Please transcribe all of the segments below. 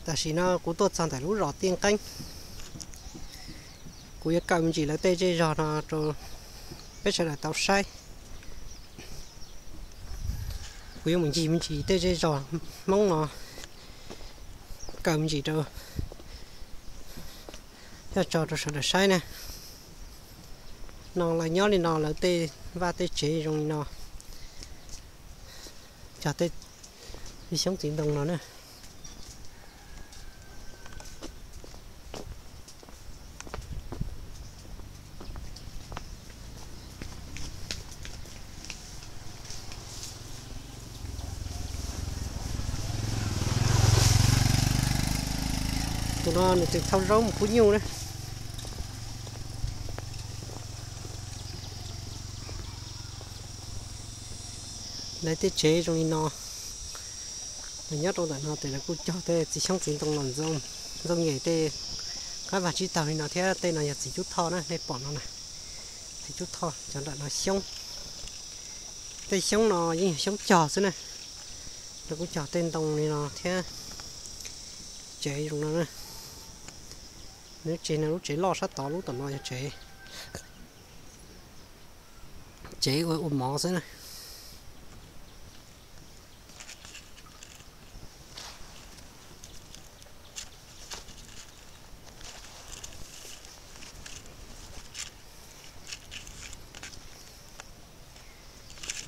Tam sim no kuv tuaj txog ntawm lub zos Tiaj Nqeeb, kuv yuav kaw me ntsis lawv tej zej zog no rau peb sawv daws tau saib. Kuv yuav mus ncig me ntsis tej zej zog Hmoob no, kaw me ntsis rau, coj tso rau sawv daws saib na. No lawv nyob li no, lawv tej vaj tej tsev zoo li no, cog tej xyoob txiv ntoo no na. Tus no nws tseem thauj zaub mus khub nyuj na. Lawv tej tsev zoo li no, nws nyob rau ntawm no ces lawv kuj cog tej txiv xyoob txiv ntoo los ntxoov nyem tej qab vag tsib taug li no thiab. Tej no yog txiv cub thoj na, nej pom no na, txiv cub thoj. Cov nram no xyoob, tej xyoob no yeej yog xyoob cog xwb na. Lawv kuj cog tej ntoo li no thiab. Tsev zoo no na. Lub tsev no lub tsev loj sab tod, lub tom no yog tsev, tsev ua ua mov xwb na.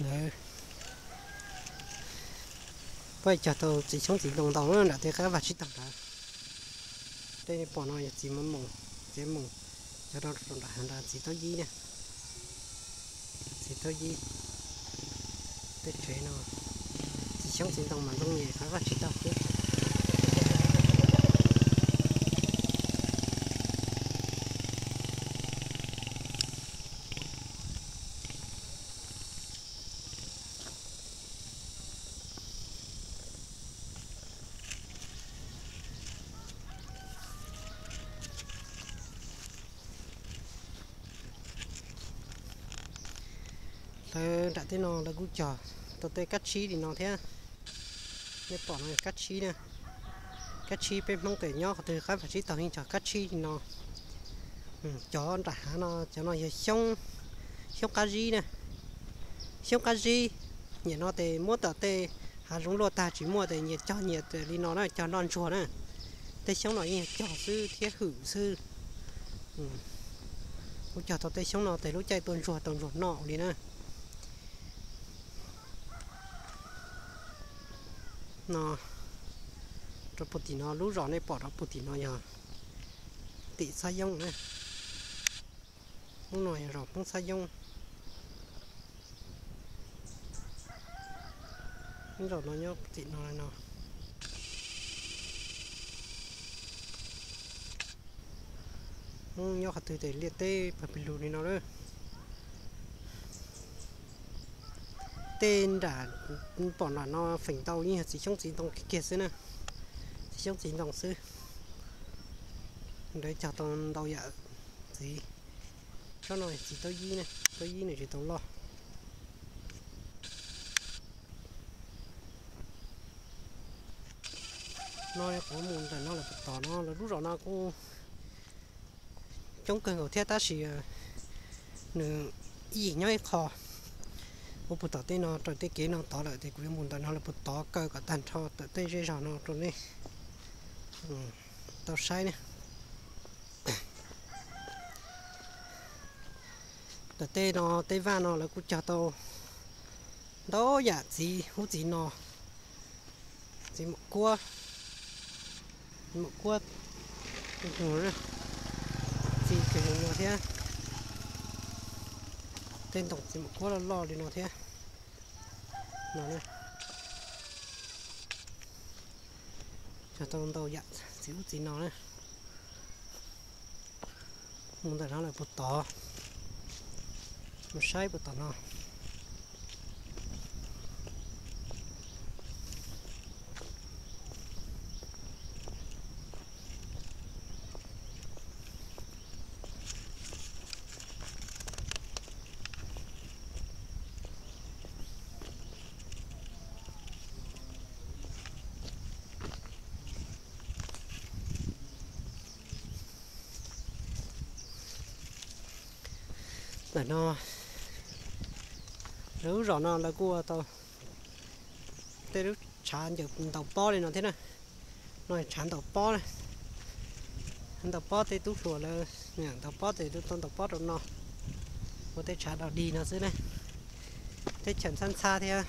Lawv puab cog tau txiv xyoob txiv ntoo ntau nram tej qab vag tsib taug nrad. Tej pom no yog txiv mos moos, txiv moos, cov rau nram hav nrad txiv taub yib na. Txiv taub yib. Tej tsev no txiv xyoob txiv ntoo mas ntxoov nyem qab vag tsib taug xwb. Lawv nram tej no lawv kuj cog tau tej kab tsib li no thiab. Nej pom no kab tsib na, kab tsib peb Hmoob tes nyob qhov twg qab vag tsib taug yeej cog kab tsib li no. Cov nram hav no cov no yog xyoob, xyoob qab zib na, xyoob qab zib. Nyiam no tes muab tom tej hav zoov luaj tag tsis muaj tes nyias cog nyias li no na, cog nroj ntsuag na. Tej xyoob no yeej yog cog xwb thiab hwm xwb. Kuv cog tau tej xyoob no tes lub caij tuaj ntsuag tau ntsuag noj li na. No, rau puag tim no lub zos nej pom rau puag tim no yog tim Txhab Yoob na. Hnub no yog zos Hmoob Txhab Yoob. Lub zos no nyob tim no no. Hmoob nyob qhov twg tes liaj teb pawg pes lug li no lawm. Tej nram pom nram no feem ntau yeej yog txiv xyoob txiv ntoo kiag kiag xwb na. Txiv xyoob txiv ntoo xwb. Ntawd cog tau ntau yam txiv. Tsob no txiv taub yib ne, taub yib nws tsis tau loj. No kuv mus ntawm no lawm puag tod no, lawv lub zos no kuj coob kawg nkaus thiab tab sis nws ib yim nyob ib qho. Kuv puag tom tej no raws tej kev no tod lawm ces kuv yuav mus ntawm no lawm puag tod kaw kom tag nrho tawm tej zej zog no rau nej tau saib ne. Tawm tej no tej vaj no lawv kuj cog tau ntau yam txiv ub txiv no, txiv mom kuab, txiv mom kuab, txiv kawg no thiab, tej ntoos txiv mom kuab loj loj li no thiab. No, cog tau ntau yam txiv ub txiv no na. Mus ntawm no lawm puag tod, mus saib puag tom no. Ntawm no, lawv lub zos no lawv kuj ua tau tej lub tshav ntaus pob li no thiab na. No tshav ntaus pob, ntaus pob tej tub hluas lawv ntaus pob ces tau ntaus pob rau no, ua tej tshav dog dig no xwb na. Teb chaws ntxhab ntxhab thiab,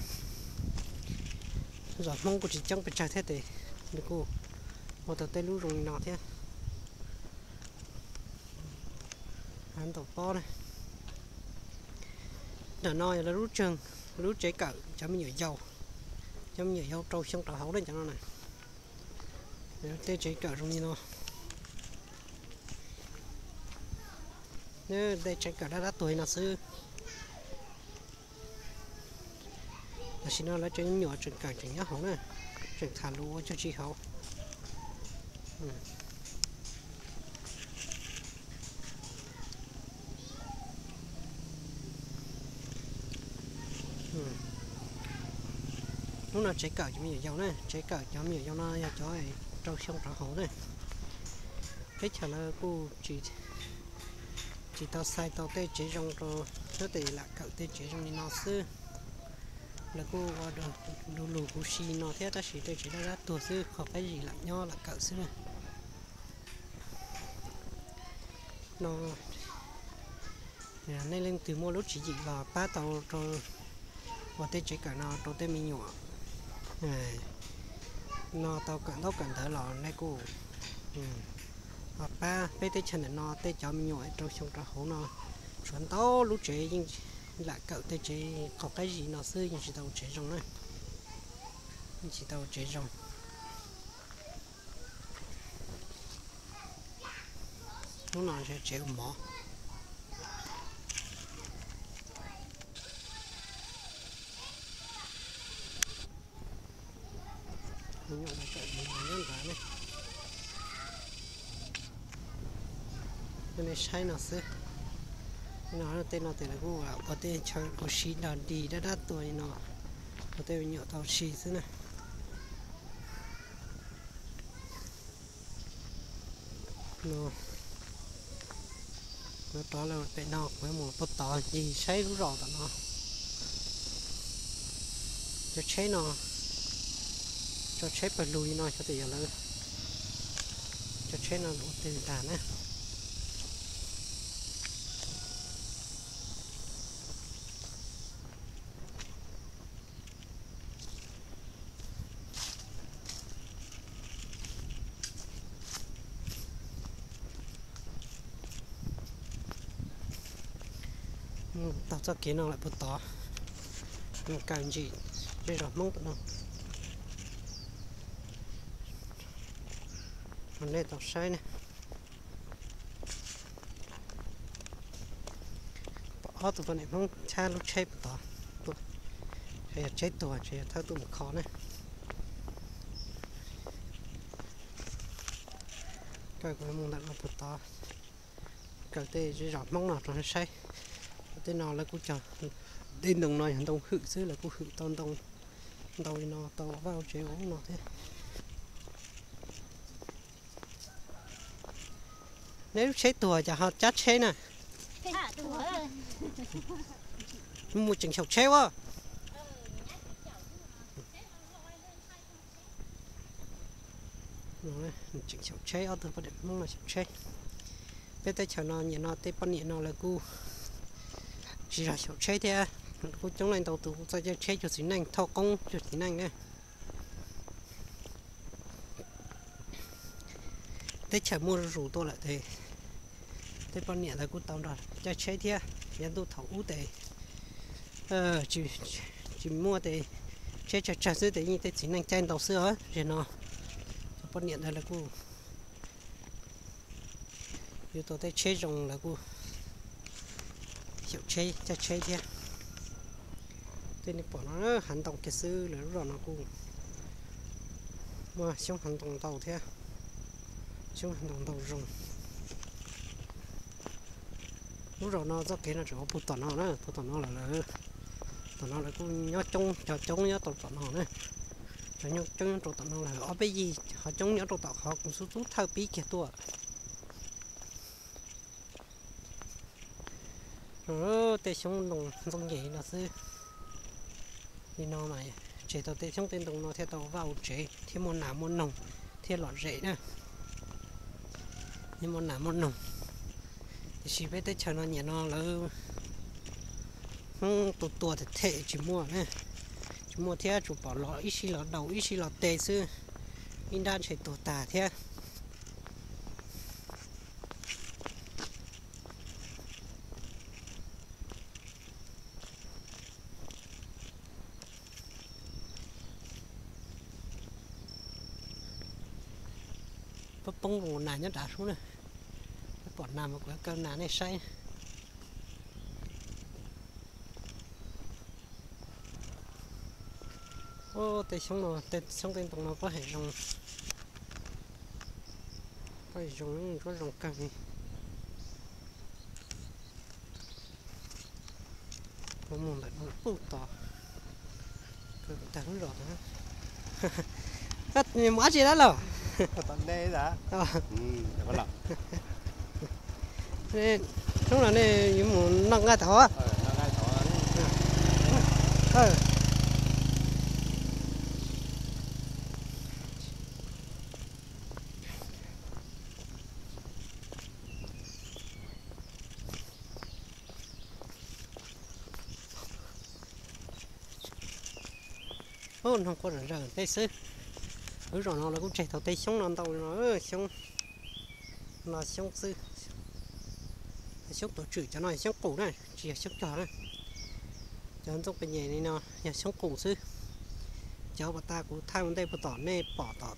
zos Hmoob kuj tsis coob pes tsawg thiab ces nws kuj ua tau tej lub zoo li no thiab. Ntaus pob na. Ntawm no yog lawv lub tsev kawm cov me nyuam yaus, cov me nyuam yaus rau xyoo rov hauv ne cov no na. Tej tsev kawm zoo li no, tej tsev kawm dab dab tuag li no xwb. Tam sim no lawv tsev me nyuam tseem kawm tseem nyob hauv na, tseem tham lus ua cuag tsi hauv. Hnub no tsev kawm cov me nyuam yaus na, tsev kawm cov me nyuam yaus no yog cov rau xyoo rov hauv na. Teb chaws lawv kuj tsis tau xais tau tej tsev zoo rau, nyob tes lam kawm tej tsev zoo li no xwb. Lawv kuj ua du lug huv si no thiab tab sis tej tsev dab dab tuag xwb, qhov qab zis lam nyob lam kawm xwb na. No, nej leej twg muaj lub tswv yim los pab tau rau ua tej tsev kawm no rau tej me nyuam no tau kawm ntaub kawm ntawv los nej kuj ho pab. Peb teb chaws ntawm no tej cov me nyuam rau xyoo rov hauv no tshuav ntau lub tsev yeej lam kawm tej tsev qhov qab zis no xwb, yeej tsis tau tsev zoo na, yeej tsis tau tsev zoo. Hnub no tsev ua mov. Nyob nrad ne, nej saib no xwb. No tej no tes lawv kuj ua tej chaw ua si dog dig dab dab tuag li no, ua tej me nyuam tau si xwb na. No, no rov lawm pem no kuv mus puag tod ncig saib lub zos tom no. Cov tsheb no, cov tsheb pawg lug li no xyov tes yog lawv cov tsheb no ua twg ntag na. Taug txoj kev no lawm puag tod, mus kawm ntsim zej zos Hmoob tom no, nej tau saib ne. Pom ob tug poj niam Hmoob chab lub tsheb puag tod, tseem yog tsheb tuag, tseem yog thawj tuaj mus kho ne. Kawm kuv mus ntawm no puag tod, kawm tej zej zos Hmoob no rau nej saib. Tej no lawv kuj cog, tej ntoo no yog ntoo hwm xwb, lawv kuj hwm tau ntoo ntau li no tau vaj tsev ua ub no thiab. Neb lub tsheb tuag cas ho cab tsheb na? Mus tseem xyaum tsheb ua. Tseem xyaum tsheb, ob tug poj niam Hmoob no xyaum tsheb. Peb teb chaws no nyiam no tej poj niam no lawv kuj tsis zam xyaum tsheb thiab, kuj coob leej ntau tus kuj txawj caij tsheb cuag txiv neej, thauj qoob cuag txiv neej na. Teb chaws muaj zuj zus tuaj lawm tes tej poj niam ntawd kuj tau nrog caij tsheb thiab. Yav ntuj thaum ub tes tsis muaj tes tsheb tsawg tsawg xwb tes yeej tej txiv neej caij ntau xwb os. Zem no cov poj niam ntawd lawv kuj yuav tau tej tsheb zoo lawv kuj xyaum tsheb caij tsheb thiab. Tej nej pom no hav ntoo kiag xwb, lawv lub zos no kuj muaj xyoob hav ntoo ntau thiab, xyoob hav ntoo ntau zoo. Lub zos no txoj kev no tseem ua puag tom no na, puag tom no lawm, tom no lawv kuj nyob coob, cov coob nyob rau tom no na. Cov coob nyob rau tom no lawm ob peb yig, ho coob nyob rau tom qhov kuv xub xub thawj pib kiag tuaj. Tej xyoob ntoo ntxoov nyem li no xwb. Li no mas tseg tau tej xyoob tej ntoo no thiaj tau vaj ua tsev thiab muaj nas muaj noog thiab lom zem na. Thiab muaj nas muaj noog. Tiam sis peb teb chaws no nyiam no lawv Hmoob tua tua them them tsis muaj na. Tsis muaj thiab, tsuas pom los ib sij los daus ib sij los tes xwb, ib nrab ntshe tuag tag thiab. Poob poob mus nas nyob nrad sub na. Peb pom nas mas kuv kaw nas nej saib. Tej xyoob no, tej xyoob tej ntoo no pob heev zoo, pob heev zoo, pob zoo kawg li. Mus ntawm no puj tos, tag lub zos. Mus dab tsi dab laug? Hnub no nej yuav mus noj nqaij tod? Ub, noog quaj zom zaws tej xwb. Lub zos no lawv kuj tseg tau tej xyoob no ntau no, xyoob no xyoob xwb. Xyoob tuav tswm, cov no yog xyoob qus na, tsis yog xyoob cog na. Cov ntxooj pes nyem li no yog xyoob qus xwb. Cov uas tas kuv thaij ua ntej puag tom nej pom tom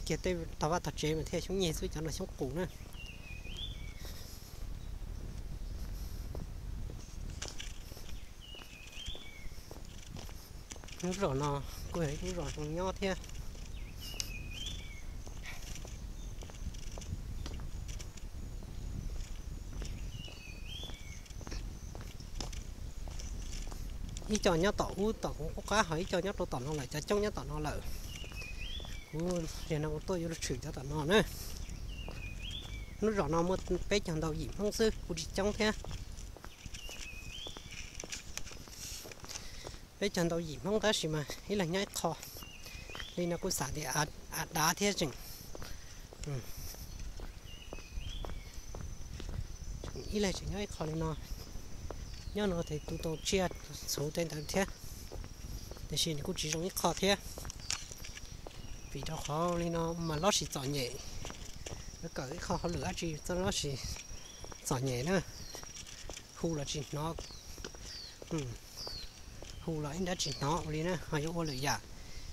kiag tej tog vaj tog tsev mas thiaj xyoob nyeg xwb, cov no xyoob qus na. Lub zos no kuj yog ib lub zos zoo nyob thiab. Ib co nyob tom ub tom kuv qub qab, ho ib co nyob rau tom no lawm, cov coob nyob tom no lawm. Kuv, zaum no kuv tuaj yuav lug tshwm cov tom no na. Lub zos no muaj peb caug ntau yim Hmoob xwb, kuj tsis coob thiab. Peb caug ntau yim Hmoob tab sis mas ib leeg nyob ib qho. Li no kuj xav tias av dav thiab tseem, ib leeg tseem nyob ib qho li no. Nyob no ces tu tau tsiaj txhu tej ntawd thiab, tiam sis nws kuj tsis zoo ib qho thiab. Vim rau qhov li no mas loj sis txom nyem, yuav kawm ib qho hauj lwm dab tsi txoj loj sis txom nyem na. Hu los tsis hnov, hu los ib nrab tsis hnov ua li na, ho yuav ua lwm yam.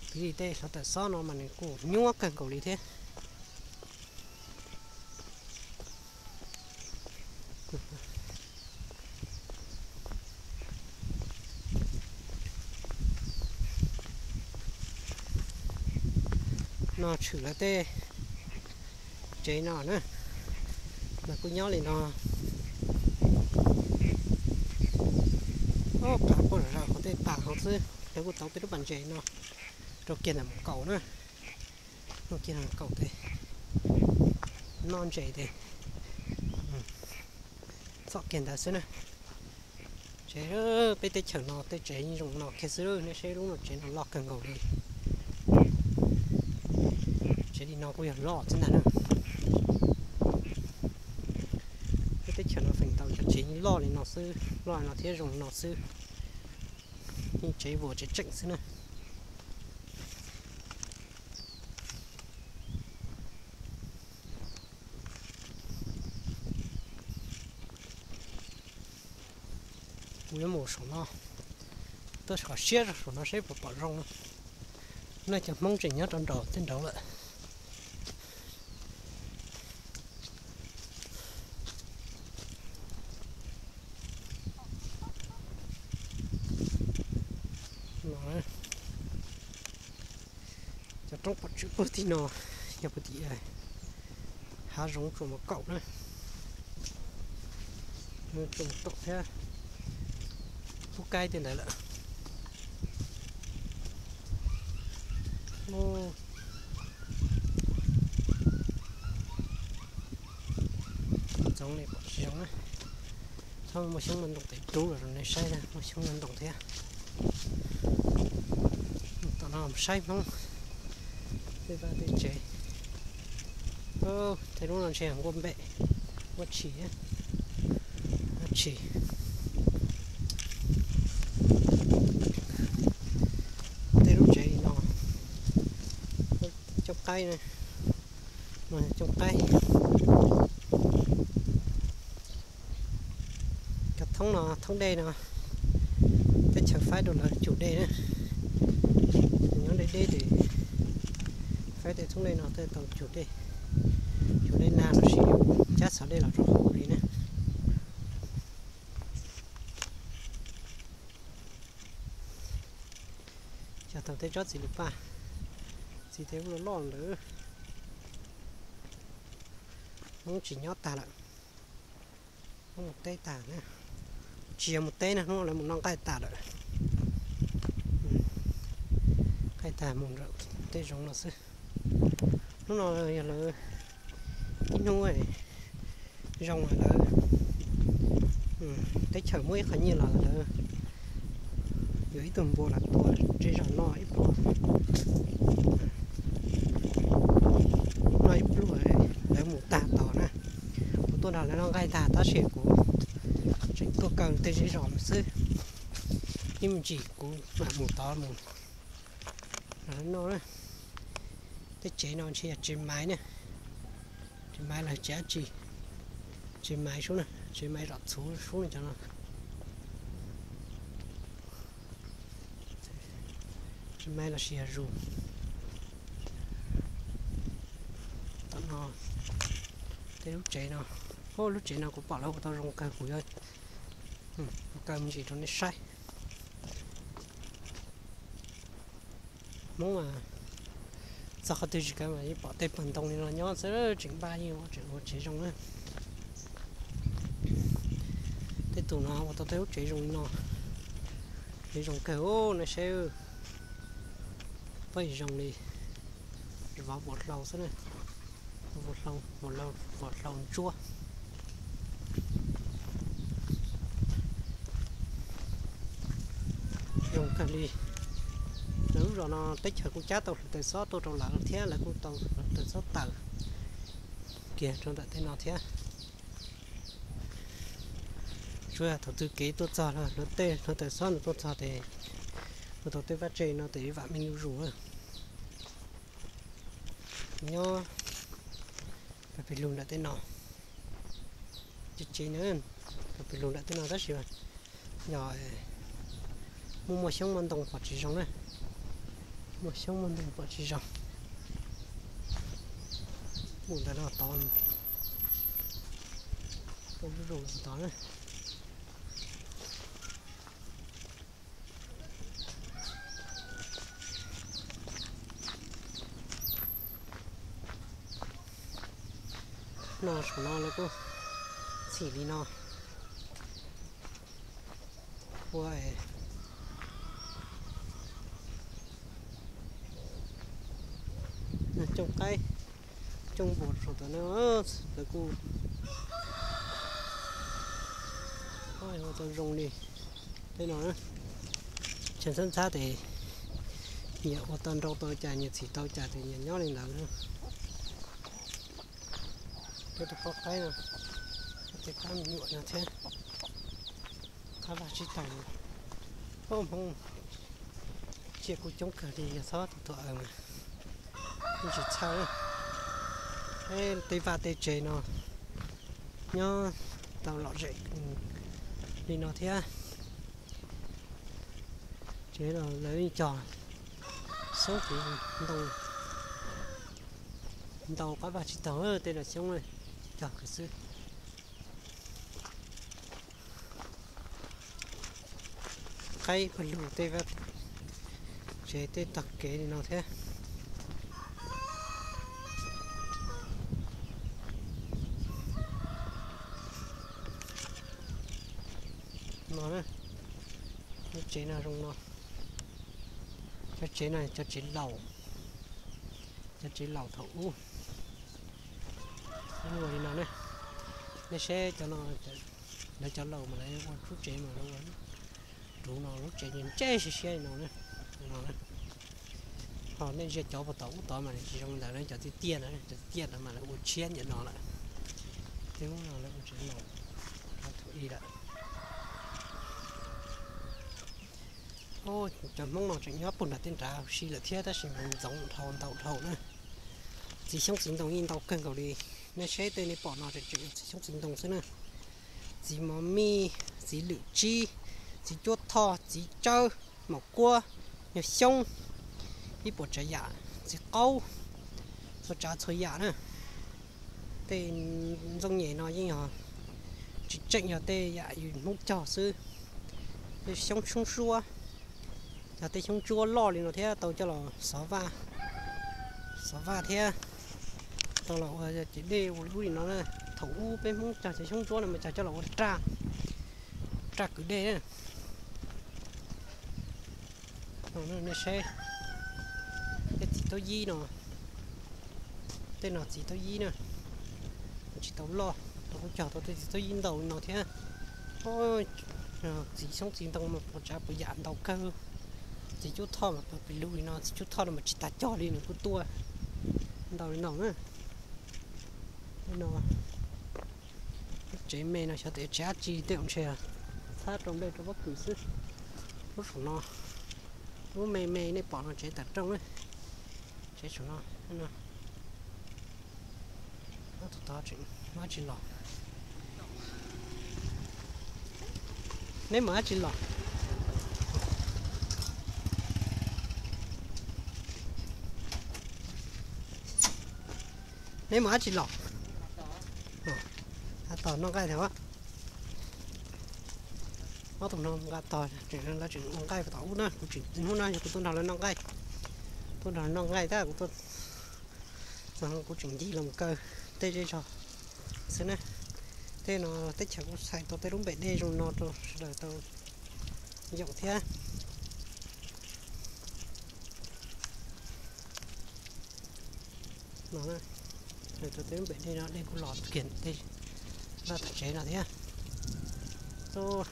Piv li tej hluav taws xob no mas nws kuj nyuaj kawg nkaus li thiab. No tshwm lawv tej tsev no na, lawv kuj nyob li no. Ob, qab quaj zom zaws hauv tej pas hauv xwb, lawv kuj tauv tej lub pas ntses no rau kiag ntawm mus kaum na. Rau kiag mus kaum tes, noj ntses tes, txom kiag ntawd xwb na. Tsev peb teb chaws no tej tsev zoo no kiag xwb, nej saib lub no tsev no loj kawg nkaus li. Tsev li no kuj yog loj xwb ntag na. Peb teb chaws no feem ntau cov tsev loj li no xwb, loj li no thiab zoo li no xwb. Yeej tsev vuas tsev tseem xwb na. Kuv yuav mus saum no, tuaj kom siab zog saum no seb puas pom zoo. Nej cov Hmoob tseem nyob rau nraum tej nraud lawm. Cov roob pom tswb puag tim no yog puag tim hav zoov tsuas mus kaum na. Tsuas mus kaum thiab, pub kaib tej ntawd lawm. Txoov li pom tsis zoo na. Thaum muaj xyoob muaj ntoo tej rub los rau nej saib na, muaj xyoob muaj ntoo thiab. Tom no saib Hmoob tej vaj tej tsev. Tej lub no ntshe nquab npem, nquab tshis, nquab tshis. Tej lub tsev li no, cooj qaib, cooj qaib. Cov thoob no thoob dej no, teb chaws faib rau lawv cug dej na. Nyob deb deb ces faib tej thoob dej no thiaj tau cug dej, cug dej nag los sis cab xov dej los rau hauv li na. Xyov thaum tej tsob txiv lws paj, txiv tej ub loj loj ntawd, Hmoob tsis nyob tag lawm. Hmoob mus teb tag na, tsis yog mus teb na, hnub no lawv mus noj nqaij tas lawm. Nqaij tag mus nram tej zoov no xwb. Hnub no yog lawv ib hnub zoo lawm, teb chaws muaj ib qho nyiaj los lawv yuav ib tug npua los tua zej zog noj ib pluag, noj ib pluag, lawv mus tag tos na. Kuv tuaj nrog lawv noj nqaij tag tab sis kuv tseem tuaj kaw tej zej zos xwb, ib me ntsis kuv mam mus tod mus noj na. Tej tsev no ntshe yog tsev maiv na, tsev maiv los tsev dab tsi, tsev maiv sub na, tsev maiv zom txhuv sub na cov no. Tsev maiv los sis yog zus. Tom no tej lub tsev no, lub tsev no kuv pom lawv ua tau zoo kawg, kuv yuav ua kaw me ntsis rau nej saib. Hmoob mas txog qhov twg tsis kaw mas yeej pom tej pawg ntoo li no nyob xwb, tseem npaj yeej tseem ua tsev zoo na. Tej tus no ua tau tej lub tsev zoo li no, tsev zoo kawg, nej saib, pab zoo li vov puas hlau xwb na, puas hlau ntsuab. Zoo kawg li. Lawv lub zos no teb chaws kuj cab tau hluav taws xob tuaj rau lawv thiab, lawv kuj tau hluav taws xob taws kiag rau ntawm tej no thiab. Tsuas yog thaum twg kev tuaj txog los hluav taws xob nws tuaj txog ces ua tau tej vaj tse no tes vam meej zuj zus. Nyob pem lug nram tej no, tsev tsev na, pem lug nram tej no tab sis yog muaj muaj xyoob muaj ntoo pom tsis zoo na, muaj xyoob muaj ntoo pom tsis zoo. Mus ntawm no tod, mus ntawm tod na. No saum no lawv kuj txhim li no ua cooj qaib, cooj npua saum tod na, lawv kuj ua tau zoo li tej no. Tseem ntxhab ntxhab tes nyias ua tau nrau tau cas, nyias txhim tau cas tes nyias nyob li ntawd na. Peb tus qaib no, tej qaib me nyuam no thiab, qaib vaj tsib taug. Hmoob tsiaj kuj coob kawg li, yog txhob tus tuaj aws mas yeej tsis txhawj. Tej vaj tej tsev no nyob tau lom zem li no thiab. Tsev los lawv cog xyoob ntoo, ntau qaib vaj tsib taug, tej no xyoob cog kawg xwb. Qaib pawg lug tej vaj tsev tej tog kev li no thiab. No, lub tsev no zoo no. Cov tsev no cov tsev laus, cov tsev laus thaum ub. Ua li no ne, nej saib cov no, Lawv cov laus mas lawv ua lub tsev mas lawv ua ruv no, lub tsev ntsej siab siab li no, no. Ho nej ntsia cov puag tom ub tod mas tsis zoo ntawd, cov tiaj tiaj na, cov tiaj tiaj ntawd mas lawv ua tshiab nyiam no lawm. Tej ub no lawv ua tsev laus, thaum ub lawm. Cov Hmoob no tseem nyob puag nram tej nrad huv si lawm thiab, tab sis mas ntxoov dhau ntau dhau na. Txiv xyoob txiv ntoo yeej ntau kawg nkaus li. Nej saib tej nej pom no tseem tseem txiv xyoob txiv ntoo xwb na. Txiv mos mij, txiv lwm tsib, txiv cuab thoj, txiv tsawb, maum kuab, nyuag xyoob, ib puas tsav yam, txiv qaub, txhua tsav txhua yam na. Tej ntxooj nyem no yeej yog tsis tseem yog tej yam yus Hmoob cog xwb. Tej xyoob xyoob suab, yog tej xyoob ntsuab loj li no thiab tau coj los xov vaj, xov vaj thiab tau los ua ces dej ua lub li no na. Thaum ub peb Hmoob cog cov xyoob ntsuab no mas cog coj los ua raj, raj kwv dej na. Nej saib, tej txiv taub yib no, tej no txiv taub yib na, tsis tau loj, tau kuj cog tau tej txiv taub yib ntau li no thiab. Txiv xyoob txiv ntoo mas puas tsav puas yam ntau kawg. Txiv cuab thoj mas pes lug li no, txiv cuab thoj no mas tsis tas cog li nws kuj tuaj ntau li no na. Tej no, lub tsev me no xyov tias tsev dab tsi, tej zaum ntshe txhab rau nplej rau pob kws xwb. Lub saum no, lub me me nej pom no tsev tawm rooj na, tsev saum no. Ob tug tod tseem mus dab tsi los? Neb mus dab tsi los? Neb mus dab tsi los? Nqa tos noj nqaij thiab. Ob tug no nqa tos, lawv tseem ua nqaij tom ub na, kuv tseem, hnub no yog kuv tuaj nrog lawv noj nqaij, tuaj nrog lawv noj nqaij tab kuv tuaj, kuv tseem ncig los kaw tej zej zog xwb na. Tej no teb chaws kuj txhais tau tej lub npem dej zoo no rau sawv daws tau yoom thiab. No, txhais tau tej lub npem dej no, dej kuj los kiag tej vaj tom tsev no thiab. Tuaj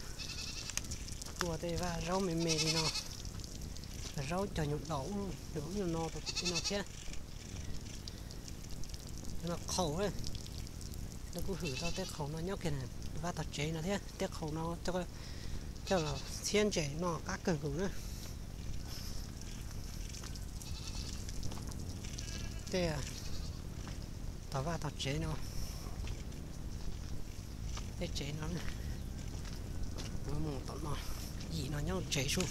ua tej vaj zaub me me li no, zaub cog nyuag daus ub nyuag no rau tim tej no thiab. No qhaus, lawv kuj hwm tau tej qhaus no nyob kiag vaj tom tsev no thiab. Tej qhaus no coj los txhiab ntses no qab kawg nkaus na. Tej tom vaj tom tsev no, tej tsev no, mus tom no, yim no nyob tsev sub,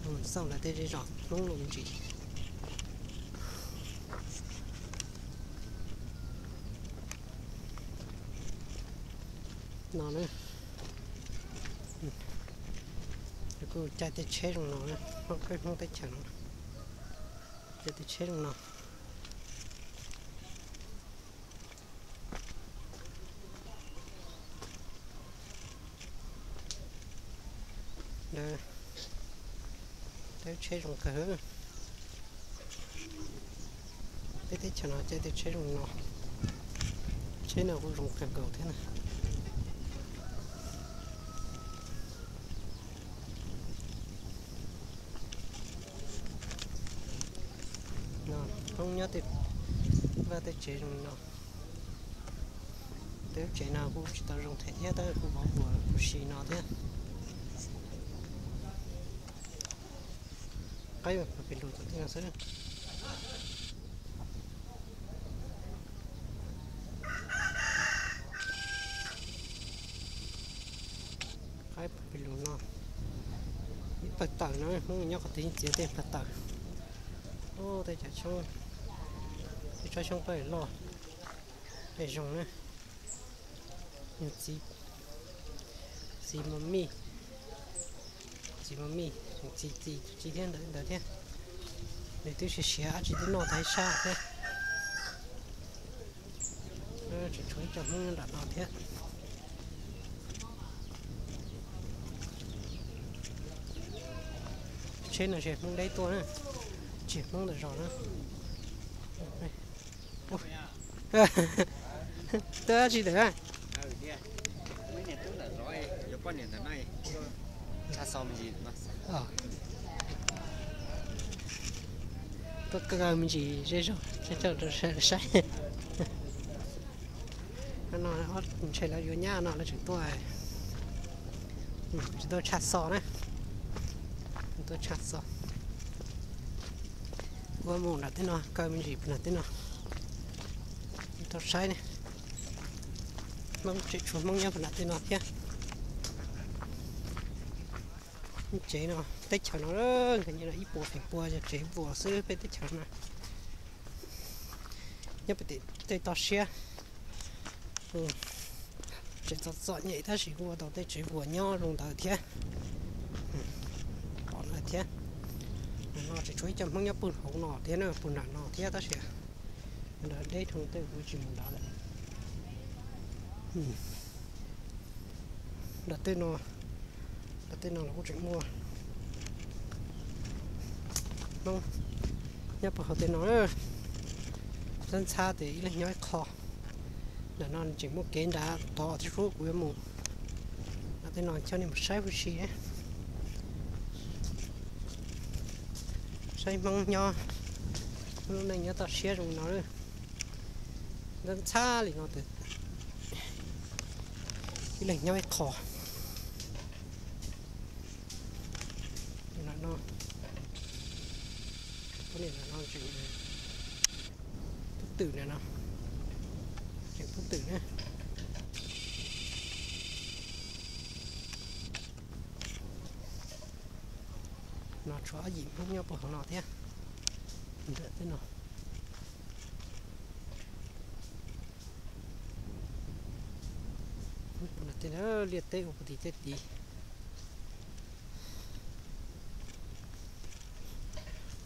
mus xauj lawv tej zej zos Hmoob los me ntsis. No na, kuj caij tej tsheb zoo no, Hmoob peb Hmoob teb chaws no, caij tej tsheb zoo no. Lawv tsheb zoo kawg. Peb teb chaws no caij tej tsheb zoo no, tsheb no kuj zoo kawg nkaus thiab na. Hmoob nyob tej vaj tej tsev zoo li no. Tej lub tsev no kuj tsis tau zoo them thiab, tab kuj vov vuas kuj si no thiab. Qaib pes lug tom tej no xwb. Qaib pes lug no, ib pawg tawm no, Hmoob nyob qhov twg yeej txiav tej pawg tawm. Ub, tej cov xyoob, tej tsob xyoob pawg loj, pawg zoo na. Txiv, txiv mos mij, txiv mos mij, txiv txiv txiv thiab ntawd thiab. Nws twb siav siav dab tsi twb noj tag ib sab thiab. Tseem tshuav ib co Hmoob nyob nram no thiab. Tsheb no ntshe Hmoob deb tuaj na, tsis Hmoob ntawm zos na. Twb dab tsi ntawm na? Tuaj kaw me ntsis zej zog, saib. No ntshe lawv yuav nyab no lawv tseem tuaj, tsis tuaj tshaj xo na, tuaj tshaj xo. Kuv mus nram tej no kaw me ntsis puag nram tej no, tau saib ne. Hmoob tseem tshuav Hmoob nyob puag nram tej no thiab. Tsev no, teb chaws no nkawd nyiaj ib puas feem pua yog tsev vuas xwb peb teb chaws no. Nyob pem tej toj siab, tseem txom txom nyem tab sis kuj ua tau tej tsev vuas nyob zoo ntawd thiab. Qhov no thiab, no tseem tshuav ib co Hmoob nyob puag hauv no thiab na, puag nram no thiab tab sis nram deb dhau tej kuv tsis mus nrad lawm. Nram tej no, nram tej no los kuj tseem muaj Hmoob nyob puag hauv tej no. Ntxhab ntxhab tias ib leeg nyob ib qho. Nram no tseem muaj kev nrad tod thiab sub kuv yuav mus. Nram tej no coj nej mus saib huv si, saib Hmoob nyob, lub neej nyob toj siab zoo no. Ntxhab ntxhab li no tias ib leeg nyob ib qho. Nim no, nim no tseem pub twm na no, tseem pub twm na. No tshuav ob yim Hmoob nyob puag hauv no thiab. Ntawm tej no, tej liaj teb ua puag tim tej tid.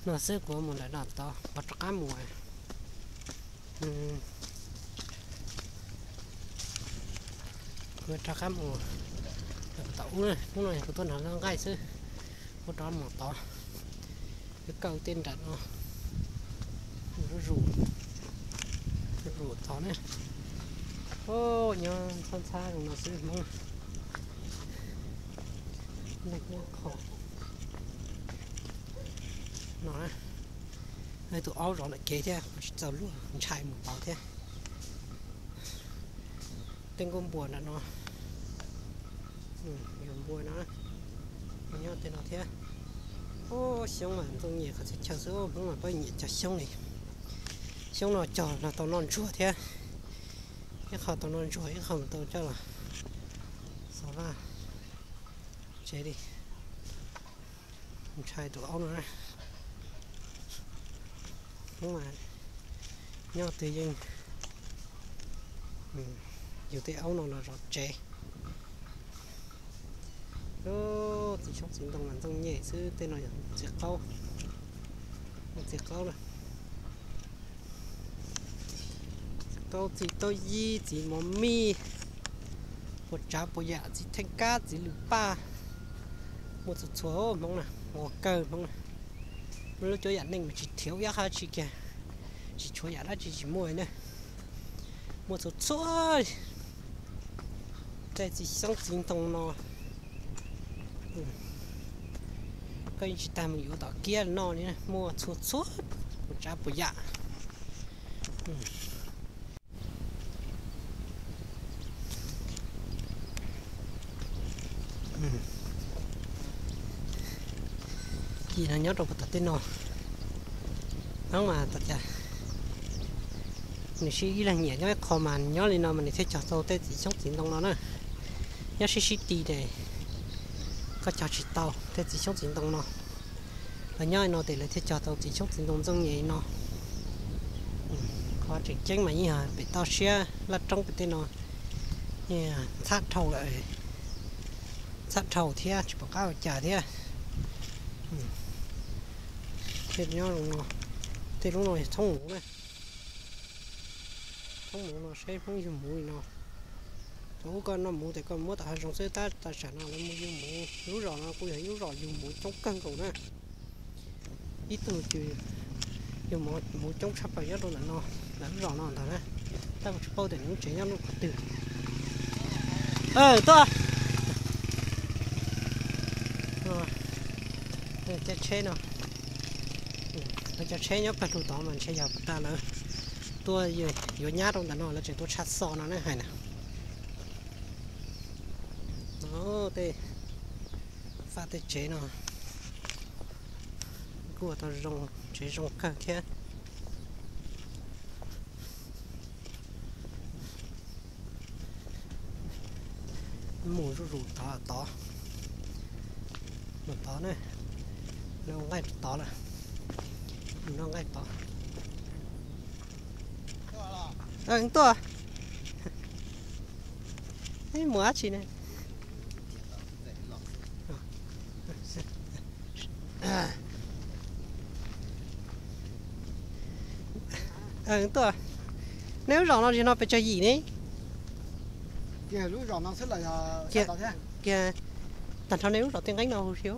No xwb kuv mus ntawm no tod, kuv rov qab mus, kuv rov qab mus tom ub, hnub no yog kuv tuaj nrog nqaij xwb, kuv rov mus tod. Yuav kaw tej nram no, zus, zus tod ne. Nyob ntxhab ntxhab zoo no xwb Hmoob. Leej nyob qho no, tus aub zov ntawm kev thiab kuv tsis txaus luag ntshai mus tod thiab. Tej nkuaj npua nram no, yog npua no, nyob tej no thiab. Ub, xyoob mas ntxooj nyiam qhov txhia chaw xwb, Hmoob mas pab nyiam cog xyoob li. Xyoob no cog los tau noj ntsuag thiab, ib qho tau noj ntsuag ib qho tau coj los xov vaj tsev li. Ntshai tus aub no. Hnub mas nyob twg yeej yug tej aub no los zov tsev. Txiv xyoob txiv ntoo mas ntxooj nyem xwb, tej no yog txiv qaub, txiv qaub na. Txiv qaub, txiv taub yib, txiv mos mij, puas tsav puas yam, txiv theej kab, txiv lws paj, muaj txhua txhua Hmoob na, ua kawg Hmoob na. Muaj lub cuab yam neej mas tsis thiav ib qho dab tsi kiag, tsis tshuav yam dab tsi tsis muaj li na. Muaj txhua txhua tej txiv xyoob txiv ntoo no, koj yeej tsis tas mus yuav tom kiab noj li na, muaj txhua txhua puas tsav puas yam. Ci no nyob rau puag tom tej no, Hmoob mas tas cas nws sib ib leeg nyiam nyob ib qho mas nws nyob li no mas nws thiaj cog tau tej txiv xyoob txiv ntoo no na. Nyob sib sib ti ces koj cog tsis tau tej txiv xyoob txiv ntoo no. Lawv nyob li no ces lawv thiaj cog tau txiv xyoob txiv ntoo ntxooj nyem li no. Qhov tseem ceeb mas yeej yog pem toj siab laj roob pem tej no, ntxhab dhau lawm, ntxhab dhau thiab tsis pom qab ua cas thiab. Tej nyob zoo no, tej lub no yog thoob muv na. Thoob muv no seb Hmoob yug muv li no. Thaum ub koj noj muv tes koj muab tom hav zoov xwb, tab tam sim no lawv mus yug muv. Lub zos no kuj yog ib lub zos yug muv coob kawg nkaus na. Ib tug ces yug muv coob tshaj plaws nyob rau ntawm no, ntawm lub zos no ntag na. Tab kuv tsis paub tias nws lub tsev nyob lub qhov twg. Tuaj, Caij tsheb no, lawv cov tsheb nyob pawg lug tod mas ntshe yog puas tas lawv tuaj yuav nyab rau ntawm no lawv tseem tuaj tshaj xo no ne hais na. Tej faj tej tsev no kuj tau zoo, tsev zoo kawg thiab. Mus zuj zus tod tod, mus tod na, noj nqaij tod lawm, noj nqaij tod. Tuaj, mus dab tsi ne? Tuaj, nej lub zos no zim no pes tsawg yim ne? Kiag, tag nrho nej lub zos tej nqeeb no hu si,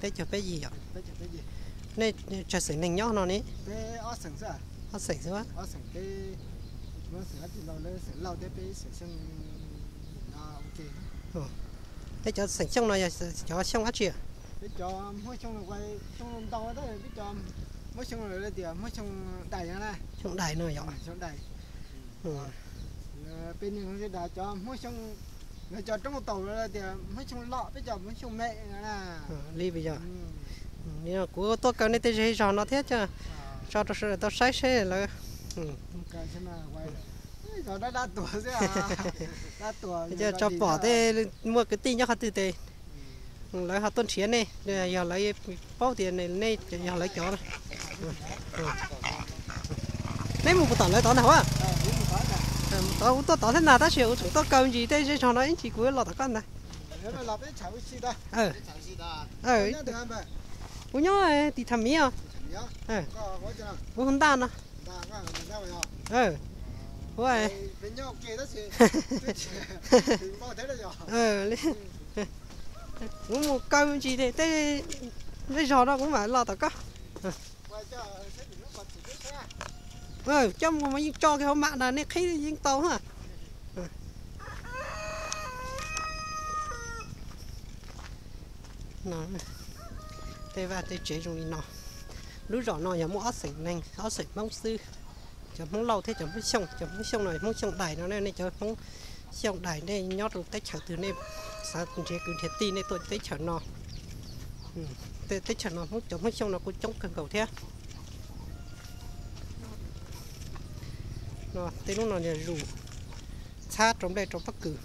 peb caug peb yim yom. Nej tsawg xeem neeg nyob no ne? Ob xeem xwb. Nej cov xeem Xyooj no yog cov Xyooj dab tsi? Xyooj Dais no yom. Peb niag Hmoob Xyooj Dais, cov Hmoob Xyooj, lawv cov roob taus lawv tias Hmoob Xyooj Loj, peb cov Hmoob Xyooj Me no na. Li yog, kuv tuaj kaw nej tej zej zog no thiab, tso rau sawv daws tau saib seb lawv. Tso pom tej muaj kwv tij nyob qhov twg tes lawv ho tuaj nrhiav nej, yog lawv paub tias nej yog lawv cov. Nej mus puas tom lawv tod ntag a? Tod kuv tuaj tod thiab ntag tab sis kuv tseem tuaj kaw ntsis tej zej zog no ib ntsis kuv los tom koj ntag. Kuv nyob tim Tham Miv os. Kuv hu Ntaj no. Kuv mus kaw ntsis tej zej zog no kuv mam los tom koj. Coj mus mas yeej tso kiag hauv mam na, nej qhib yeej tau na. Tej vaj tej tsev zoo li no. Lub zos no yog muaj ob xeem neeg, ob xeem Hmoob xwb. Cov Hmoob Lauj thiab cov Hmoob Xyooj. Cov Hmoob Xyooj no Hmoob Xyooj Dais no, nej cov Hmoob Xyooj Dais nej nyob rau teb chaws twg nej xav nrhiav kwv nrhiav tij nej tuaj teb chaws no. Teb chaws no cov Hmoob Xyooj no kuj coob kawg nkaus thiab. Tej lub no yog zus txhab rau nplej rau pob kws.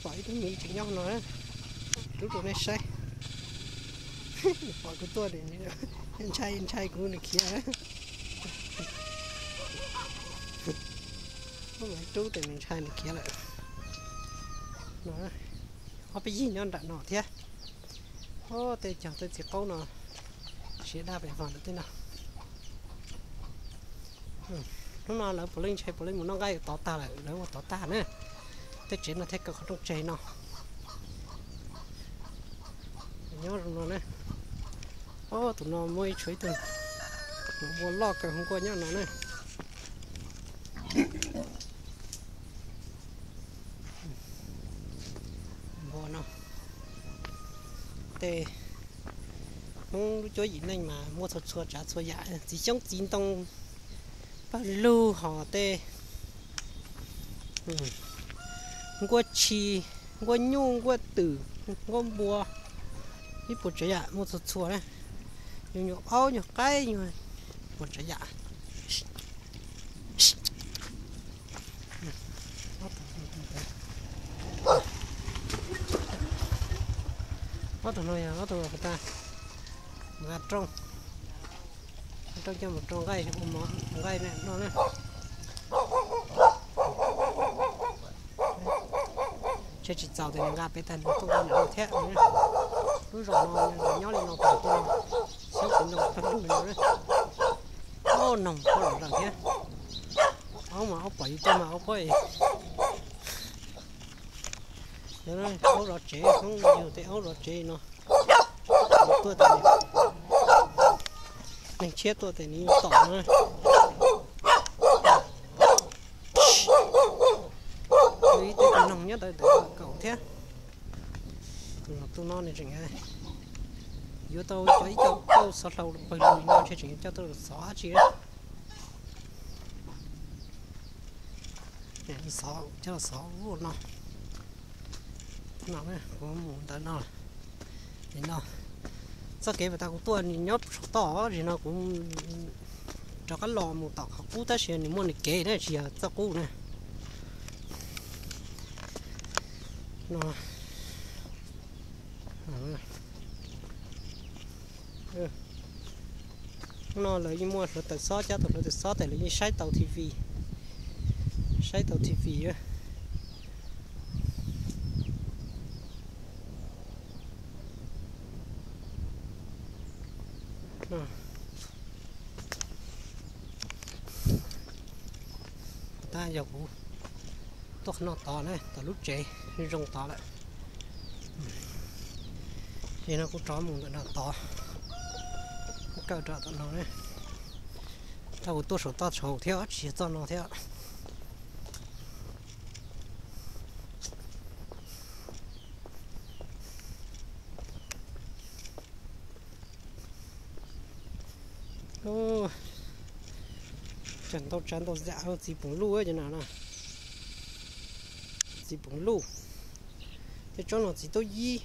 Pom ib tug miv tseem nyob no, rub rau nej saib. Pom kuv tuaj, ntshai ntshai kuv nws khiav. Rub tes nws ntshai nws khiav lawm. Ob peb yig nyob nram no thiab. Tej cog tej txiv qaub no siav daj pem vog ntawm tej no. Hnub no lawv puav leej ntshai puav leej mus noj nqaij tod tag lawm, lawv ua tod tag na. Tej tsev no thiaj kaw qhov rooj tseg no. Nyob zoo no na. Ob tug no muaj ib tshua ib tug, ua loj kawg hu nkuaj nyob no na. Npua no, tej Hmoob lub cuab yim neej mas muaj txhua txhua tsav txhua yam, txiv xyoob txiv ntoo, pawg lug hos tej nkuaj tshis, nkuaj nyuj, nkuaj twm, nkuaj npua, ib puas tsav yam muaj txhua txhua na. Nyuag nyuag aub nyuag qaib nyuag puas tsav yam. Ob tug no yog ob tug tas nqa rooj, rooj coj mus rau nqaij ua mov nqaij noj na. Tseg tsis txaus tes nws nqa pem tag nws tuaj nqa nws thiab. Lub zos no nyob li no, xyoob txiv ntoo pawg lug li no. Aub noog pob los lawm thiab. Aub mas aub pom yus tuaj mas aub pob. Aub zov tsev, Hmoob yug tej aub zov tsev no. Tuaj tes, neeg tshiab tuaj tes nws yeej tom no. Ib tug Noog nyob ntawd kaum thiab. Tus no nws tseem yuav tau cov ib co kauj xov hlau pawg lug no ntshe tseem yuav coj tuaj xov dab tsi. Xov, coj los xov ub no. No kuv mus ntawd no. No, txoj kev uas tas kuv tuaj nws nyob saum toj, zim no kuv rov qab los mus tom qhov qub tab sis nws muaj nws kev na, tsis yog txoj qub na. No, no lawv yeej muaj hluav taws xob, cab tau hluav taws xob tas lawv yeej saib tau T V, saib tau T V. Tab yog kuv tuaj qhov no tod na, tom lub tsev zoo tod lawm. Ces no kuv rov mus ntawm no tod, kuv kaw rau tom no na. Tab kuv tuaj saum toj saud thiab tsis yog txoj no thiab. Tseem ntau tsav ntau zam, txiv poom luj cov no na. Txiv poom luj. Tej tsob no txiv taub yib.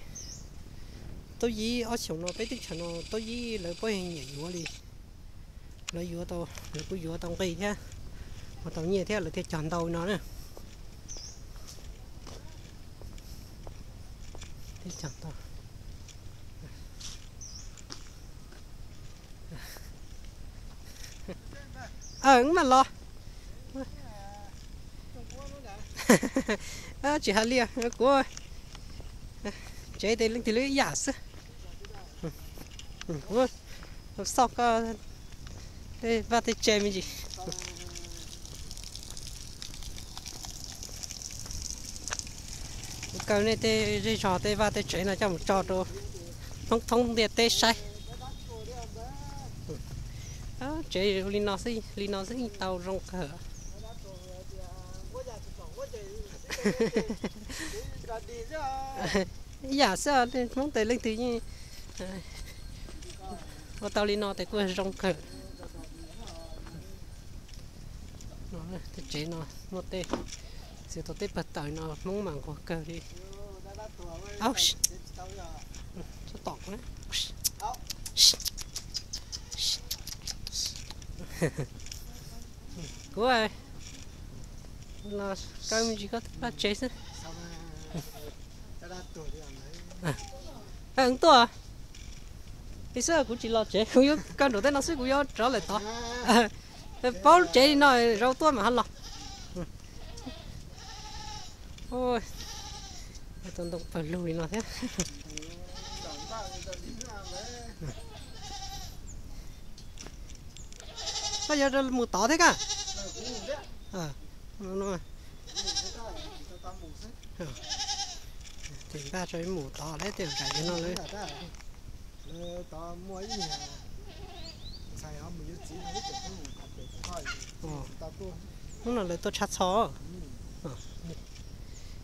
Taub yib ob xyoos no peb teb chaws no taub yib lawv pab nyiam yuav li. Lawv yuav tau, lawv kuj yuav tau nqi thiab, ua tau nyiaj thiab lawv thiaj cog ntau no na. Mas los tsis hais li kuv tsev tes leej twg lub ib yam xwb. Kuv xauj koj tej vaj tej tsev me ntsis. Kuv kaw nej tej zej zog tej vaj tej tsev no coj mus tso rau Hmoob thoob ntiaj teb saib. Tsev li no xwb, li no xwb yeej tau zoo kawg. Ib yam xwb, Hmoob tes leej twg yeej ua tau li no tes kuj zoo kawg. Tej tsev no muaj tej, txiav tau tej pawg taws no Hmoob mas nquag kawg li. Txhob tom. Kuv los kaw me ntsis koj vaj tsev xwb. Tuaj li xwb, kuv tsis los tsev, kuv yuav kaw nraum tej no xwb, kuv yuav rov lawm tod. Paub tsev li no, zaum tuaj mam ho los. Tus ntoo pawg lug li no thiab. Koj yuav mus tod thiab kaj? Tes npaj tso mus tod lawm, tej nram no lawm. Hnub no lawv tuaj tshaj txho.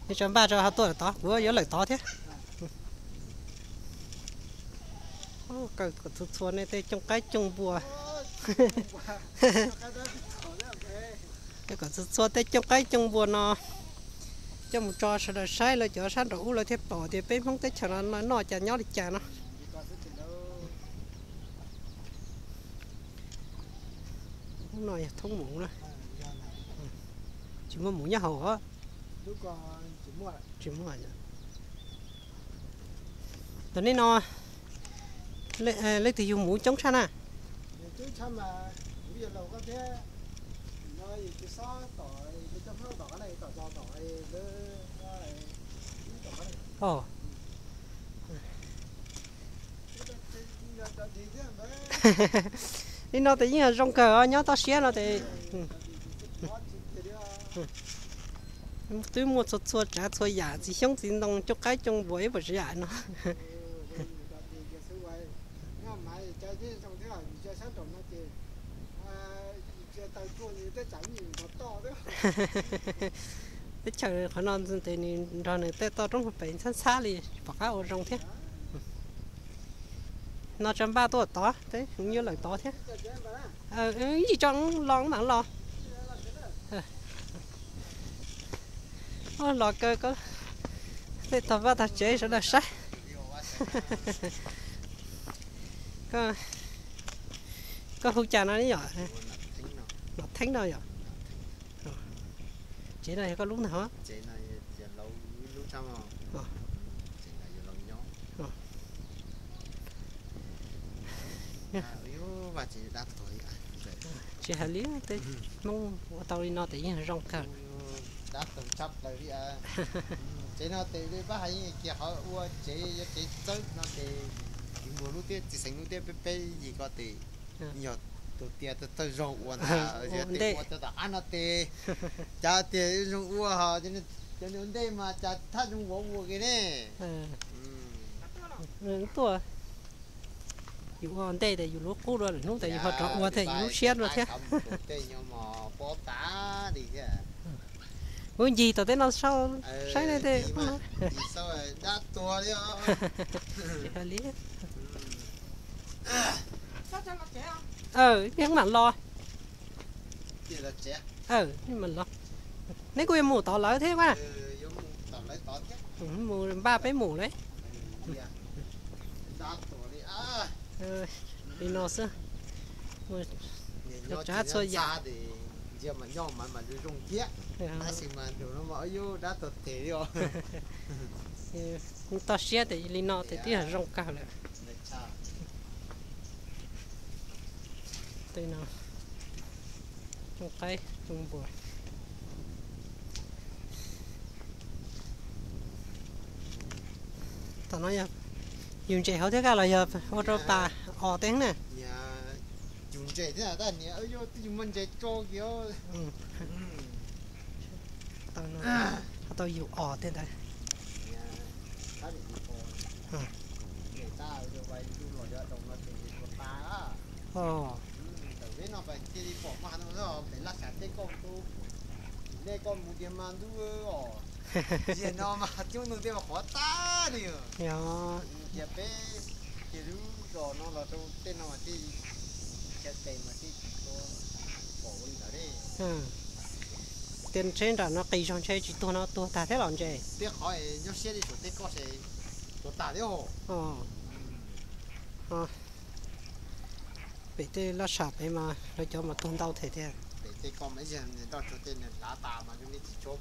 Nej tso npaj tso ho tuaj lawm tod, kuv yuav lawm tod thiab. Kaw kom txhua txhua nej tej cooj qaib cooj npua. Kaw kom txhua txhua tej cooj qaib cooj npua no coj mus tso sawv daws saib, lawv cov sab nraum ub lawv thiaj pom tias peb Hmoob teb chaws no noj cas nyob li cas no. Ub no yog thoob muv na. Tsis muaj muv nyob hauv os. Tsis muaj. Tam nej no leej twg yug muv coob tshaj na? Li no tes yeej zoo kawg os, nyob toj siab no tes twb muaj txhua txhua tsav txhua yam, txiv xyoob txiv ntoo, cooj qaib cooj npua ib puas tsav yam no. Teb chaws qhov no ces nws nrog nws tej toj roob hauv pes ntxhab ntxhab li, pom qab ua zoo thiab. No tsa npaj tuaj tod, peb nyuaj lawm tod thiab. Yim tso los mam los. Los kaw tej tog vaj tog tsev sawv daws saib. Koj hu cas no yom? Nom Theeb no yom? Tsev no yog koj lub ntag. Tsis hais li, tej Hmoob ua tau li no ces yeej zoo kawg. Dab tug tshaj plaws li. Tsev no tes li pab hais kiag qhov ua tsev, yuav tsev txawb no tes, tsis muag lub tiab txiv xeev lub tiab peb peb yig ko tes, yog tus tias txawj txawj zog ua ntag, yog tes ua tau tom qab no tes, cas tias zoo ua ho, cov ua ntej mas cas thaj zoo vauv ua ke ne. Tuaj, yus ua ntej tes yus lub qub dua lwm hnub tes yus ho rov ua thiab yus lub siab dua thiab. Kuv ncig tom tej no saib ne tej dab tuag li. Li, nej mam los. Mam los. Neb kuj yuav mus tom lawv thiab a? Mus npaj peb mus lawm. Li no xwb, txhua tsav txhua yam. Toj siab tes li no tes twb yog zoo kawg lawm. Tej no, qaib, npua. Tom no yog yus ntses hauv thiab kaj los yog ua rau pas os tej na? Yus ntses thiab tab niam, yus muaj ntses tso kiag. Tau yus os tej ntawd. Ntawm peb no cia li pom mas, pem laj sam tej koj, nej koj mus tiag mas ntuj os. Tiag no mas coob ntuj tej mas qhuav tag li. Yog tias peb cia lub zos no los rau tej no mas tej chaw tes mas tej tsis tshua pom ua li ntawd li. Tias ntshe nram no qis zog ntshe tsis tuag no tuag tag thiab los ntses. Tej qhov nyob siab li saum tej koj ces tuag tag thiab. Pem tej laj sam pem mas lawv cov mas tuag ntau them tiag. Pem tej koj mas ib yam nroj tsuag tej nws hlav tas mas zoo li tsis tshua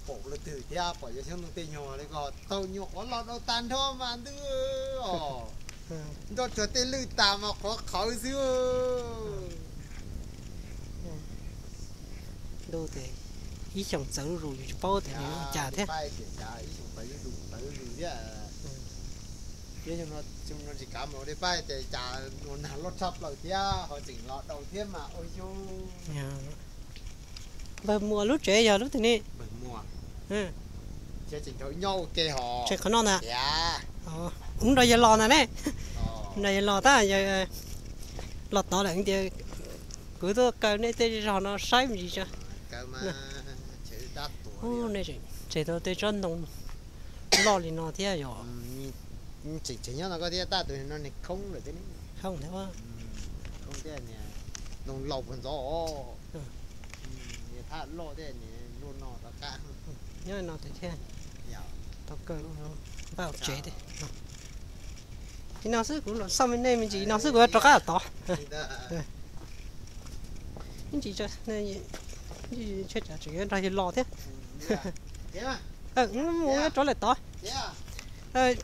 pom leej twg thiab, pom yuav xyoob ntoo tej nyuag li ko taug nyuag qhuav los dhau tag nrho mas ntuj os. Nroj tsuag tej lwj tas mas qhuav qhawv xwb. Ntuj tes ib xyoos txawv zuj zus yus tsis paub tias nws ua cas thiab. Ib xyoos txawv zuj zus txawv zuj zus thiab. Thiab xyoo no tsis kav mus ua li pab tias cas ua nag loj tshaj plaws thiab ho tseem los dhau thiab mas ua yus. Npawg Muas lub tsev yog lub twg ne? Tsev qhov no ntag. Ub, nrog yawg los ntag ne. Nrog yawg los tab, los tod lawm tias kuv tuaj kaw nej tej zog no saib me ntsis tso. Ub, nej tseg tau tej tsob ntoo loj li no thiab yog. Tseem tseem nyob no koj thiab tab tus no nws khoob lawm thiab ne. Khoob thiab. Khoob thiab, ntoo laus puag ntxov os. Niag thaj loj thiab, niag luaj no rov qab. Nyob no tes thiaj tau kaw npaj tsev. Li no xwb kuv los xauj me nej me ntsis no xwb kuv rov qab tod. Ib ntsis tseem nrog yawg los thiab. Mus rov lawm tod.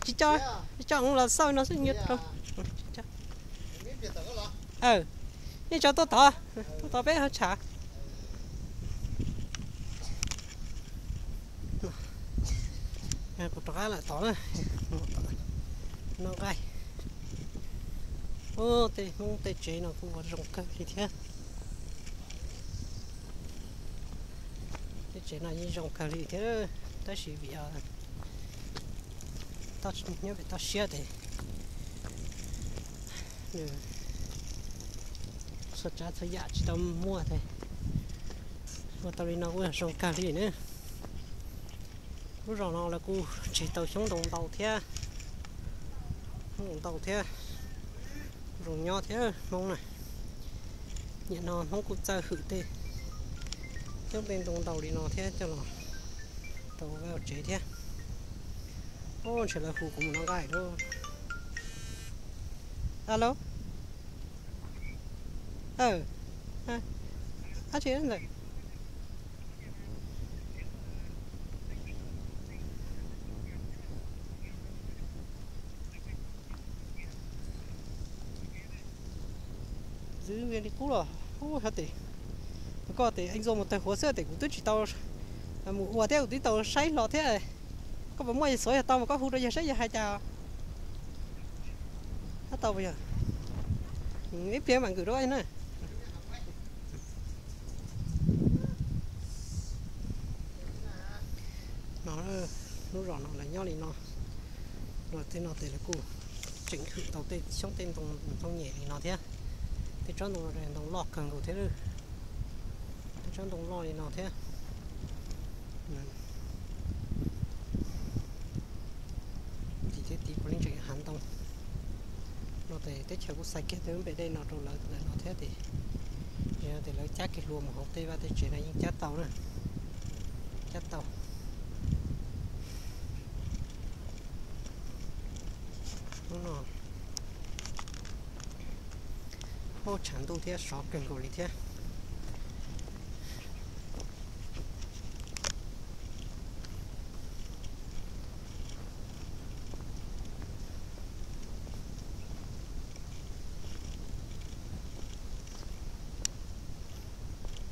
Tsis coj mus los xauj no xwb. Nej tso tuaj tod, tuaj tod peb ho tsham. Kuv rov qab lawm tod na. Noj nqaij. Ub, tej Hmoob tej tsev no kuj ua zoo kawg li thiab. Tej tsev no yeej zoo kawg li thiab, tab sis vim nyob pem toj siab tes nws txhua tsav txhua yam tsis tau muaj tes ua tau li no kuj yog zoo kawg li na. Lub zos no lawv kuj tseg tau xyoob ntoo ntau thiab, xyoob ntoo ntau thiab, zoo nyob thiab Hmoob na. Nim no Hmoob kuj txawj hwm tej xyoob tej ntoo ntau li no thiab coj los rau vaj tsev thiab. Ub, ntshe lawv hu kuv mus noj nqaij lawm. Alo. Dab tsi ntawd? Ntxwv li qub los, ub, hab tes, koj tes eev zoo mus tawg huav xwb tes kuv twb tsis tau mus ua thiab kuv twb tau saib hlo thiab. Koj puas muaj xuav yog tau mas koj hu rau yawg saib yawg hais cas. Hab tau puas yog? Ib pliag mam nkws rau na. No, lub zos no lawv nyob li no, los tej no tes lawv kuj tseem hwm tau tej xyoob tej ntoo, ntoo nyem li no thiab. Tej tsob ntoo, ntoo loj kawg nkaus thiab. Tej tsob ntoo loj li no thiab. Tim thiab tim puav leej tseem hav ntoo. No tes teb chaws kuj xa kiag tej lub npe dej no rau lawv ntawm no thiab tes, yog tias lawv cab kiag hlua mus hauv tej vaj tej tsev no yeej cab tau na, cab tau. Hnub no, ub, tshav ntuj thiab sov kawg nkaus li thiab.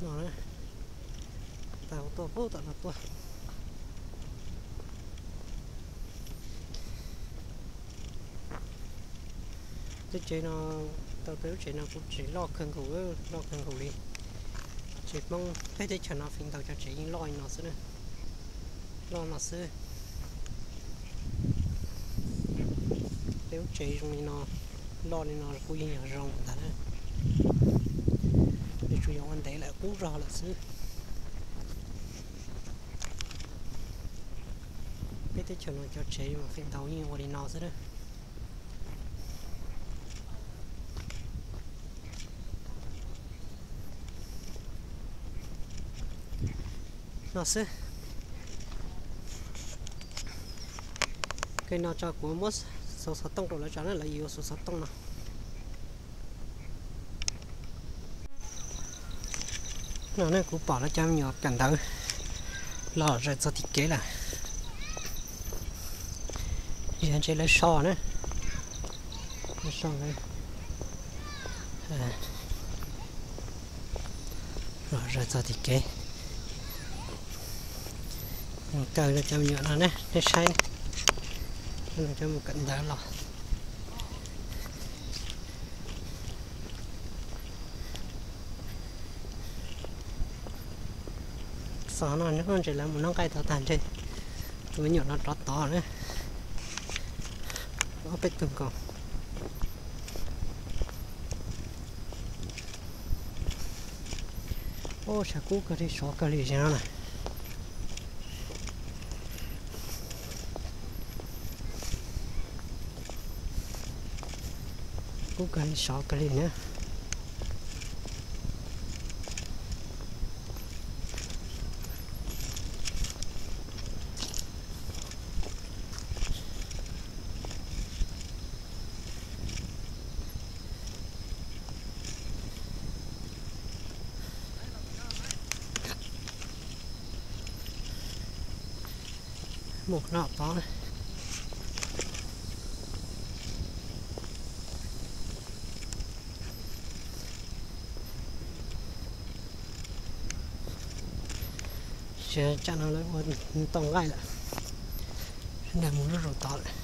No, tau tuaj pub tom no tuaj. Tej tsev no, tau tej lub tsev no kuj tseem loj kawg nkaus, loj kawg nkaus li. Tsev Hmoob peb teb chaws no feem ntau cov tsev yeej loj li no xwb na, loj no xwb. Tej lub tsev zoo li no, loj li no kuj yeej yog zoo ntag na, nws tsuas yog ua ntev lawm qub zog lawm xwb. Peb teb chaws no cov tsev mas feem ntau yeej ua li no xwb na. No xwb. Kawg no tso kuv muab xuas xov tooj rau lawv tso na, lawv yuav xuas xov tooj no. No ne kuv pom lawv cov me nyuam kawm ntawv los zaws txog tim kev lawm. Yog ntshe lawv so na, lawv so lawv los zaws txog tim kev. Mus kawm lawv cov me nyuam no ne, nej saib, cov mus kawm ntawv los. Xov no nws kuj ntshe lawv mus noj nqaij tau tag ntshe tus me nyuam no rov tod na. Ob peb tug nkaus. Ub, tshav kub kawg li, sov kawg li no na. Kub kawg li, sov kawg li na. Mus no tod. Tsam no lawv ua tau nqaij lawm, sawv daws mus lub zos tod lawm.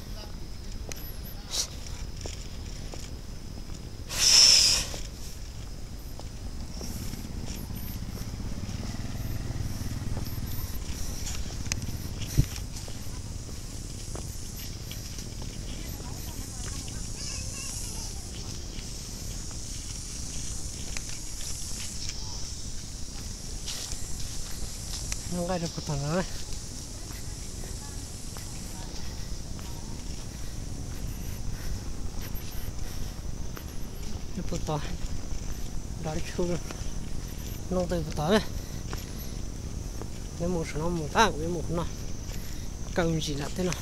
Noj nqaij rau puag tom no. Puag tod, nrov tshu noo twg puag tod. Neb mus saum no mus tag, kuv yuav mus qhov no, kaw ntsis nram tej no.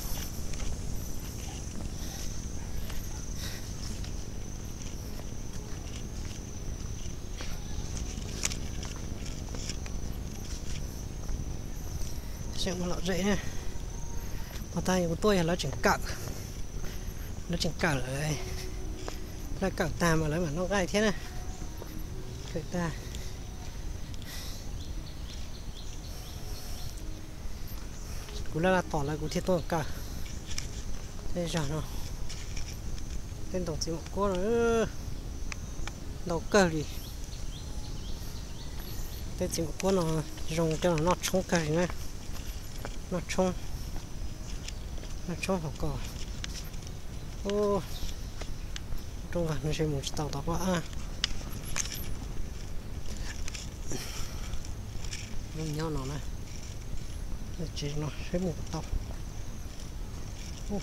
Seem ua lom zem na. Puag ta kuv tuaj yog lawv tseem kawm, lawv tseem kawm lawm, lawv kawm tag mas lawv mam noj nqaij thiab na. Kawm tag, kuv laj laj tom lawv kuv thiaj tuaj kawm. Tej zag no, tej ntoo txiv mum kuab no ntau kawg li. Tej txiv mum kuab no zoo coj los noj tshoob kawg li na. Noj tshoob, noj tshoob hauv ko. Rooj vag no ntshe mus tsis tau tod pob ab. Nyob no na, tsev no seb mus tau. Tau,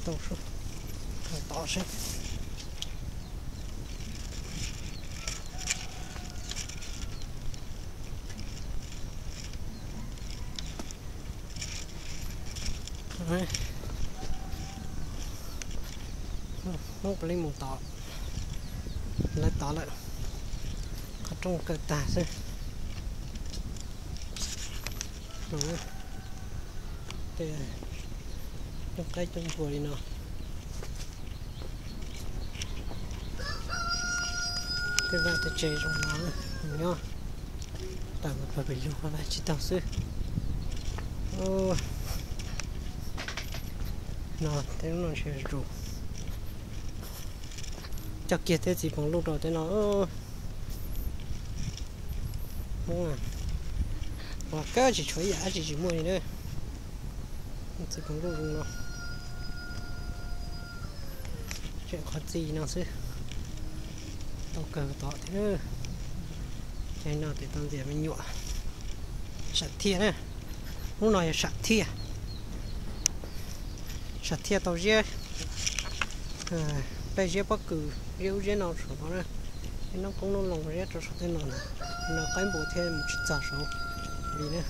tod seb. Hmoob puav leej mus tod, lawv tod lawm, qhov rooj kaw tag xwb. Tej coob qaib coob npua li no. Tej vaj tej tsev zoo no, nyob tawm mus pawg pem lug vaj tsis taug xwb. No tej lub no ntshe zus, coj kiag tej txiv poos luj rau tej no. Hmoob, ua kab tsis tshuav ib yam dab tsi tsis muaj li na. Txiv poos luj zoo no, tseem qhov txi no xwb. Tau kawg tod thiab. Ces no tes tau ntxias me nyuam. Sam thiaj na. Hnub no yog sam thiaj. Sam thiaj tau ziab, peb ziab pob kws, ziab ub ziab no saum no na. Ib noob qoob noob loo ziab rau saum tej no na. No qaib npua thiab mus tsis txog saud li na.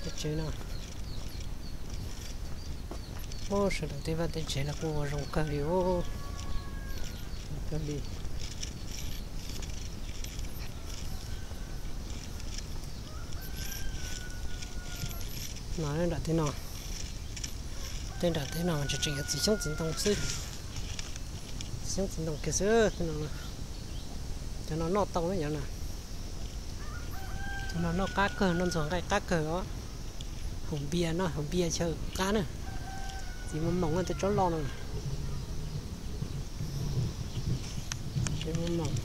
Tej tsev no, sawv daws tej vaj tej tsev los kuj ua zoo kawg li os. Kawg li. No nram tej no, tej nram tej no tseem tseem yog txiv xyoob txiv ntoo xwb. Txiv xyoob txiv ntoo kiag xwb. Cov no noj tau na, cov no. Cov no noj qab kawg, noj ntxuag nqaij qab kawg os. Haus npias, noj haus npias chaw qab na. Txiv moos moos tej tsob loj no. Txiv moos moos.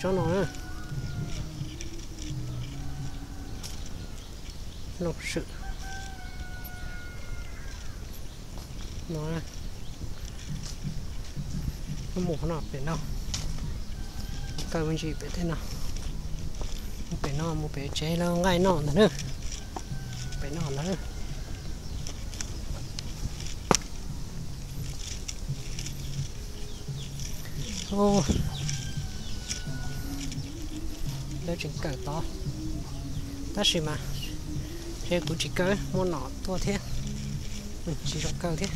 Tsob no na, loo swm no. Mus qhov no pem no, kaw me ntsis pem tej no, mus pem no mus pem tsev lawv nqaij noj ntag na. Pem no ntag. Lawv tseem kawm tod, tab sis mas ntshe kuv tsis kaw, muaj nom tuaj thiab, tsis zoo kaw thiab.